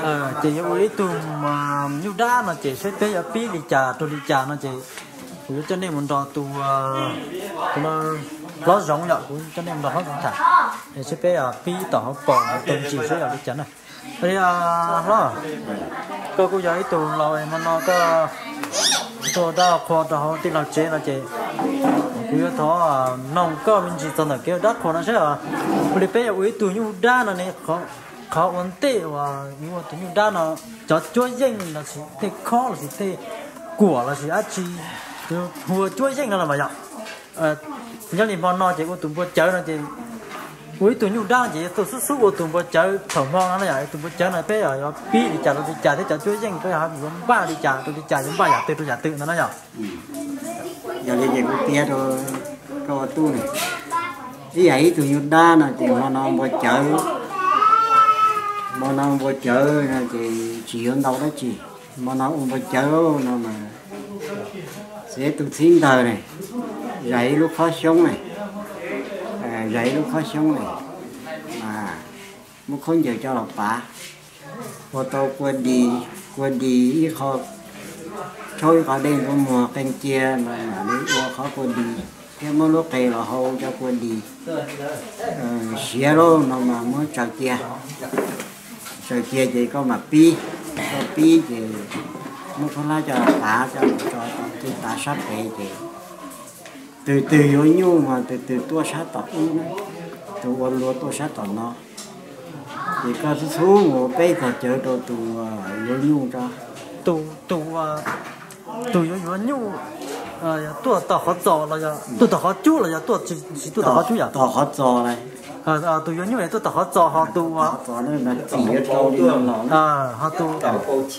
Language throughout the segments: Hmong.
Ces yuav ua ib tug nyuj dab no ces saib peb yuav pib li cas rau li cas no ces kuv yuav coj nej mus nrog tus, tus no hlob Zoov yom, kuv coj nej mus nrog hlob Zoov tham, es saib peb pib tom hauv paus tau ntsis saib yog li cas na. Hlob, koj kuj yog ib tug laus es hmo no koj tuaj dab qhua rau hauv tij laug tsev no ces kuv yuav thov noog koj me ntsis txog ntawm kev ua dab qhua no saib os. Ua li peb yuav ua ib tug nyuj dab no ne, qhov ua ntej uas yuav ua tus nyuj dab no, cov cuab yeej lossis tej khob lossis tej kuam lossis dab tsi, hu ua cuab yeej no los mas yom. Nyob li hmo no ces ua tus npua cawv no ces ua ib tug nyuj dab ces yuav tuaj xub xub ua tus npua cawv thaum hmo no na yom. Tus npua cawv no peb yuav pib li cas rau li cas thiab cov cuab yeej peb yuav npaj li cas rau li cas, yuav npaj yam twg rau yam twg no na yom. Yog li ces kuv piav rau koj ua tub na, ib yam ib tug nyuj dab no ces hmo no npua cawv, hmo no npua cawv no ces tsis yuav ntau dab tsi. Hmo no ua npua cawv no mas, xav tus txhib ntawg ne, zais ib lub qhob xyoob ne, zais ib lub qhob xyoob ne, mas muab khaub ncaws coj los pav, ua tau kua dis, kua dis ib qho, tshaub ib qho dej ntxuav muag qee cia mas mam li ua qhov kua dis thiab muab lub qe los hau cov kua dis siav lauj no mas muab tsaws cia. Tsaws cia ces koj mam pib, koj pib ces muab khaub hlab coj pav coj tso tom tej tav sab pem ces twg twg yuav nyuj mas twg twg tuaj sab tom ub na, tus ua luag tuaj sab tom no. Ces koj xub xub mus ua peb txog cawv rau tus yuav nyuj tso. Tus, tus yuav yuav nyuj tuaj tom qhov txos los yog tuaj tom qhov cub los yog tuaj tsis tuaj tom qhov cub yom? Tom qhov txos. Tus yuav nyuj tuaj tom qhov txos ho tus, ho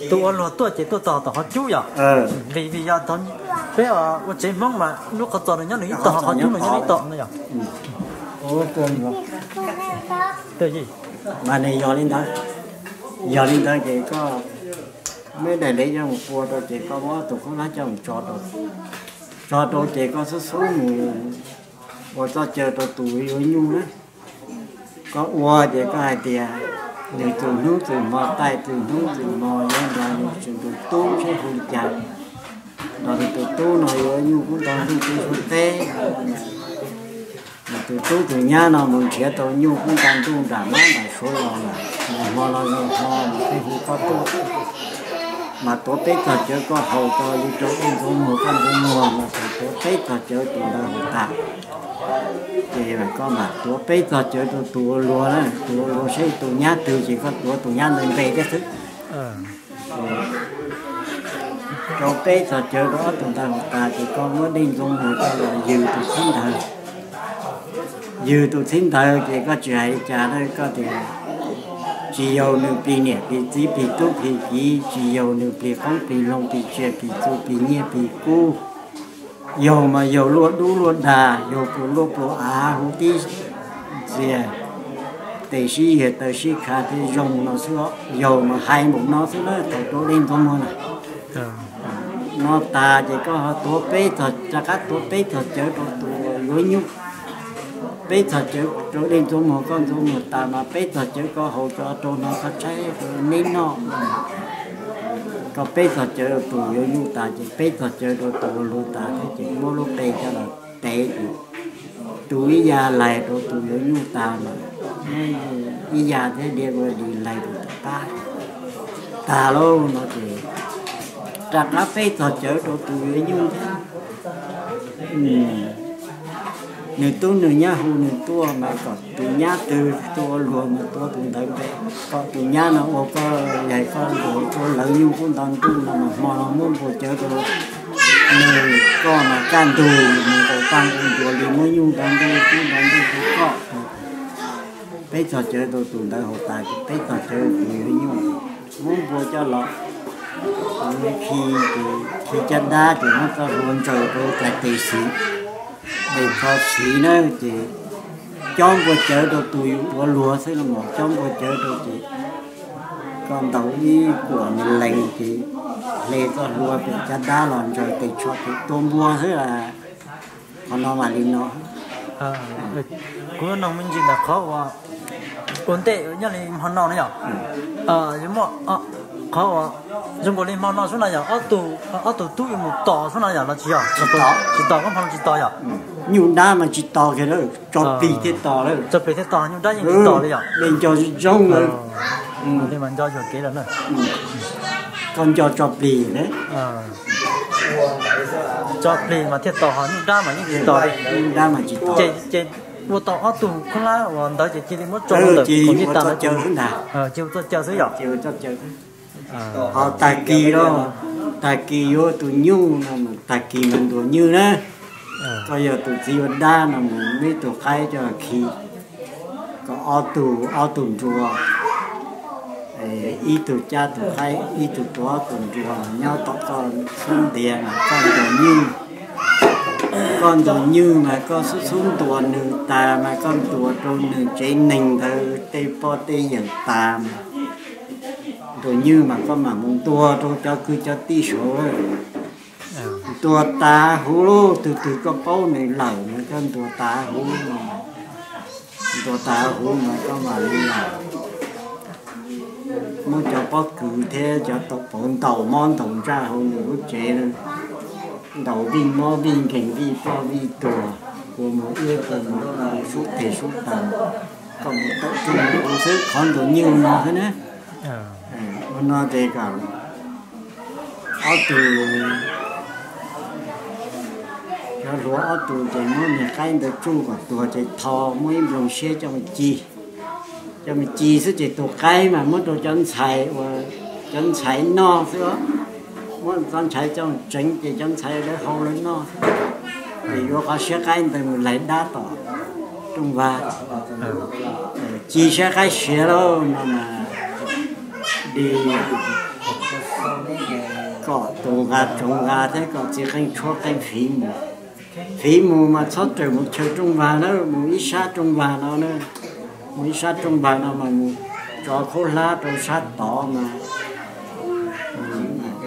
tus ua luag tuaj ces tuaj tom tom qhov cub yom? Vim, vim yog peb ua tsev Hmoob mas lub qhov txos nws nyob nws ib tom, qhov cub nws nyob ib tom no yom? Mas nws yog li ntawd, yog li ntawd ces koj muab daim lej coj mus pua rau ces koj muab tus khaub hlab coj mus tso rau, tso rau ces koj xub xub mus ua txoj cawv rau tus yuav nyuj na. Koj ua ces koj hais tias nws txhua hnub txhua hmo, taij txhua hnub txhua hmo, yuav nrog nws tus tub seb hu li cas, nrog nws tus tub no yuav nyuj kub nto ntuj teb suab teb. Nws tus tub tus nyab no mus nrhiav tau nyuj kub nto ntuj nram mab nram suav los lawm, nws hmo los nws hmo nws thiaj hu koj tuaj. Mas tuav peb txog cawv koj haus tau li rau dej ntxuav muag koj ntxuav muag mas txawm tuav peb txog cawv tus ntawd haus tas. Ces koj mam tuav peb txog cawv rau tus ua luag na, tus ua luag seb tus nyab twg ces koj tuav tus nyab ntawd npe thiab xwb. Rau peb txog cawv rau ob tug ntawd haus tas ces koj muab dej ntxuav muag coj los ywg tus txhib ntawd. Ywg tus txhib ntawd ces koj tsis hais li cas na, koj tias tsis yaus nws plig niam plig txiv plig tub plig kiv, tsis yaus nws plig qoob plig loo plig tsiaj plig txhu plig nyiaj plig kub. Yaus mas yaus luaj dub luaj dag, yaus pluas luaj pluas av, hu tib ntxias, tes sib yiag taw sib khav thiab zoo no xwb. Yaus mas hais npaum no xwb na, thaum rau dej ntxuav muag na. No tas ces koj ho tuav peb txog, rov qab tuav peb txog cawv rau tus yuav nyuj. Peb txog cawv rau dej ntxuav muag koj ntxuav muag tas mas peb txog cawv koj haus tso rau no koj tshaib rau neb noj. Koj peb txog cawv rau tus yuav nyuj tas ces peb txog cawv rau tus ua luag tas thiab ces muab lub qe coj los tev ces tus ib ya lais rau tus yuav nyuj tas mas ib ya thiab dia ua li lais rau tom qab tas lauj no ces rov qab peb txog cawv rau tus yuav nyuj thiab. Nws tub nws nyab hu nws tuaj mas kom tus nyab twg tuaj ua luag mas tuav tus ntawd npe, kom tus nyab no ua koj, yog koj luag ua lawv nyuj kub nto ntuj no mas hmo no muab npua cawv rau nws, koj mas kaj ntug mus nkaus tag nkaus ntuas li muab nyuj nto ntuj kub nto ntuj rau koj. Peb txog cawv rau tus ntawd haus tas ces peb txog cawv tus yuav nyuj, muab npua coj los khi, khi caj dab ces muab txoj hlua ntsaws rau txais tes siv, tes txho siv na ces cob npua cawv rau tus yuav luag xwb los mas cob npua cawv rau ces koj ntaus ib kuam nws lees ces hle txoj hlua pem caj dab los ntsaws tes tsho ces tua npua xwb. Qhov no mas li no. Kuv yuav nug me ntsis ntawm qhov uas Ua ntej nyob li hmo no na yom, yuav muaj qhov uas zoo nkaus li hmo no xwb no yog ob tug tub yuav mus tos xwb no yog los tsis yog? Tsis tos, koj hmo no tsis tos yom? Nyuj dab mas tsis tos kiag lawm, tso plig thiaj tos lawm. Tso plig thiaj tos, nyuj dab yeej tsis tos li yom? Li nco zoo lawm. Li mas nco yuam kev lawm na. Koj nco tso plig ne. Tso plig mas thiaj tos, ho nyuj dab mas yeej tsis tos li. Nyuj dab mas tsis tos. Ces ua tau ob tug khaub hlab uas ntawd ces cia li muab tso ntawm tus ntawd, cia ua txoj caw xwb yom? Ho tag kis los, tag kis yuav tus nyuj no, tag kis mas ntuas nyuj na. Koj yog tus txiv ua dab no mus muab ib tug qaib coj khi, kom ob tug, ob tug nruas, ib tug cab tus qaib, ib tug tuav ob tug nruas nyob tom koj xub ntiag mas koj ntuas nyuj. Koj ntuas nyuj mas koj xub xub ntuas nws tas mas koj ntuas rau nws tsev neeg ntawd tej poj tej yawm tas mas ntuas nyuj mas koj mam mus ntuas rau cov kwv cov tij saud. Ntuas tas huv, tus twg koj paub nws lawm mas koj ntuas tas huv, ntuas tas huv mas koj mam li lawm. Muab cov pob kws thiab cov taum pauv ntaus mob ntaus ntsaj hauv nws lub tsev, ntaus vij mob vij nkeeg vij ploj vij tuag, kua muag iab kua muag sub teg sub taw, koj mus tawm rooj mus xwb, qhov ntuas nyuj no xwb na. Ua no ces kom ob tug, cov hluas ob tug ces muab niag qaib ntawd tsuj kom tuag ces tho, muab ib nploog siab coj mus ci, coj mus ci xwb ces tus qaib mas muab rau cov ntxhais uas, cov ntxhais noj xwb. Muab txoj ntxhais coj mus tseev ces cov ntxhais lawv hau lawv noj xwb. Ces yuav qhov siab qaib ntawd mus laig dab tom rooj vag. Ci siab qaib siav lauj no mas di kom tus nqa tsoov nqa thiab kom txiv qeej tshuab qeej fiv mus. Fiv mus mas txhob raws mus chaw rooj vag na, mus ib sab rooj vag no na. Mus ib sab rooj vag no mas mus tso khaub hlab rau sab tod mas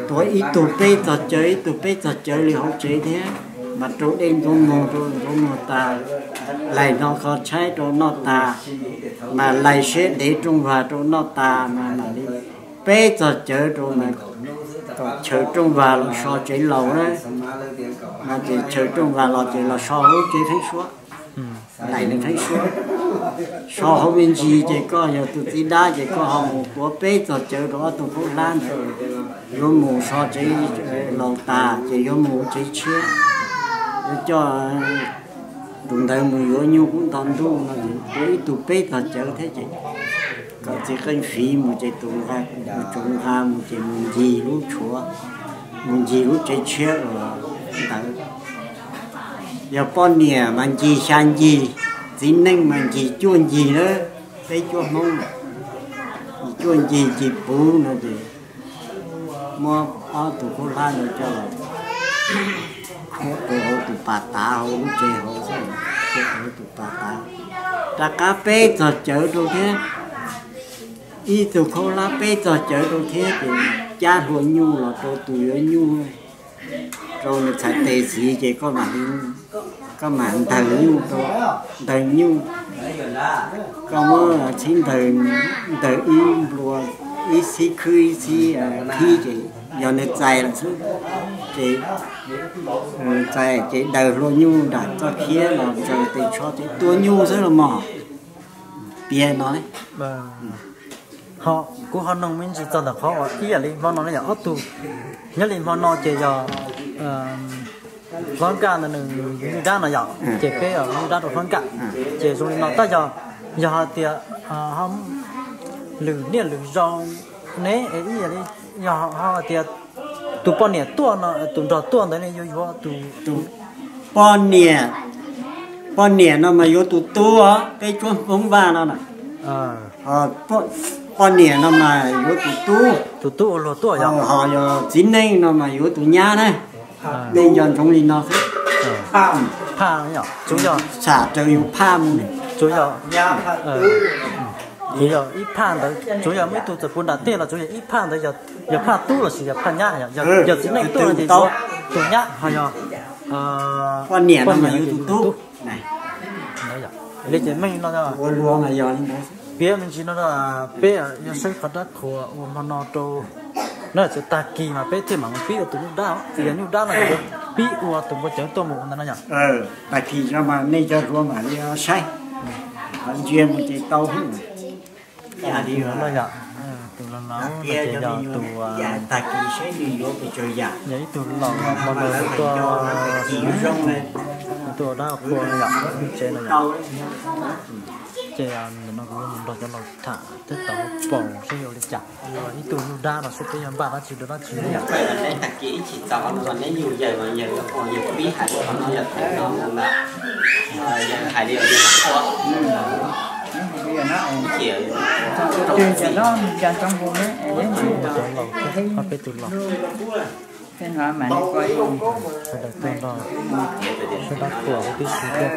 tuav ib tug peb txog cawv ib tug peb txog cawv li hauv tsev thiab, mas rau dej ntxuav muag rau ntxuav muag tas, laig no kho tshaib rau noj tas, mas laig siab dev rooj vag rau noj tas mas mam li peb txog cawv rau mas kom chaw rooj vag los so tsev laus na. Mas ces chaw rooj vag los ces los so hauv tsev feeb suab, laig feeb suab. So hauv me ntsis ces koj yog tus txiv dab ces koj ho mus tuav peb txog cawv rau ob tug khaub hlab ntawd, yuav mus so tsev laus tas ces yuav mus tsev tshiab, yuav coj tus ntawd mus yuav nyuj kub nto ntuj no ces tuav ib tug peb txog cawv thiab ces kom txiv qeej fiv mus ces tus nqa, tus tsoov nqa mus ces mus ncig lub tshuav, mus ncig lub tsev tshiab uas ntawd. Yog poj niam mas ncig xya ncig, txiv neej mas ncig cuaj ncig na, peb cuab Hmoob, ncig cuaj ncig ncig puv no ces muab ob tug khaub hlab ntawd coj los khuam rau hauv tus pas tav hauv lub tsev hauv xwb, khuam rau hauv tus pas tav, rov qab peb txog cawv rau thiab. Ib tug khaub hlab peb txog cawv rau thiab ces cab hlua nyuj los rau tus yuav nyuj, rau nws txhais tes txiv ces koj mam li, koj mam ntawg nyuj rau, ntawg nyuj, koj muab txhib ntawg, ntawg ib nplua, ib txhib khwb ib txhib khib ces yog nws txais lawm xwb ces, txais ces daws hlua nyuj nram txoj khiab los ntsaws tes tsho ces tua nyuj xwb los mog. Piav no. Ho kuv ho noog me ntsis txog ntawm qhov uas ib yam li hmo no na yog ob tug, nyob li hmo no ces yog hlob nkaj ntawd nws nyuj dab no yom, ces peb nyuj dab rau hlob nkaj. Ces zoo li no tab yog, yog hais tias lwm niaj lwm zaus ne, ib yam li yog hais tias tus poj niam tuaj no, tus nrog tuaj ntawd ne yuav yuav tus poj niam, poj niam no mas yuav tus tub os, peb cuab Hmoob Vaj no na. Poj niam no mas yuav tus tub, tus tub ua luag tuaj yog, ho yog txiv neej no mas yuav tus nyab na. Nej nco ntsoov li no xwb. Phaj, tsuav yog xam raws yus phaj mus. Tsuav yog, tsuav yog ib phaj ntawd, tsuav yog muaj ib tug txawm puv nram tej los tsuav yog ib phaj ntawd yog phaj tub lossis yog phaj nyab, yog txiv neej tuaj no ces yuav tus nyab, ho yog poj niam no mas yuav tus tub. Li ces meej no ua luag mas yog li ntawd. Piav me ntsis no, peb yuav saib qhov dab qhuas uas hmo no rau, no txawm tag kis mas peb thiaj mam mus pib ua tus nyuj dab, yog nyuj dab no pib ua tus npua cawv tuaj mus ntawd no yom. Tag kis no mas nej cov hluas mam li saib, ntsia mus ces tau. Tus no yom, tus no ces yog tus, yog ib tug laus hmo no tuaj, tuaj ua dab qhua yom, tsev no yom. Ces ntawm no kuv nrog cov laus tham twb tau paus saib yuav ua li cas. Ib tug nyuj dab no saib peb yuav npaj dab tsi rau dab tsi li yom. Cov laus, ob peb tug laus, sawv daws tuaj nrog saib dab qhuas huv tib si thiab.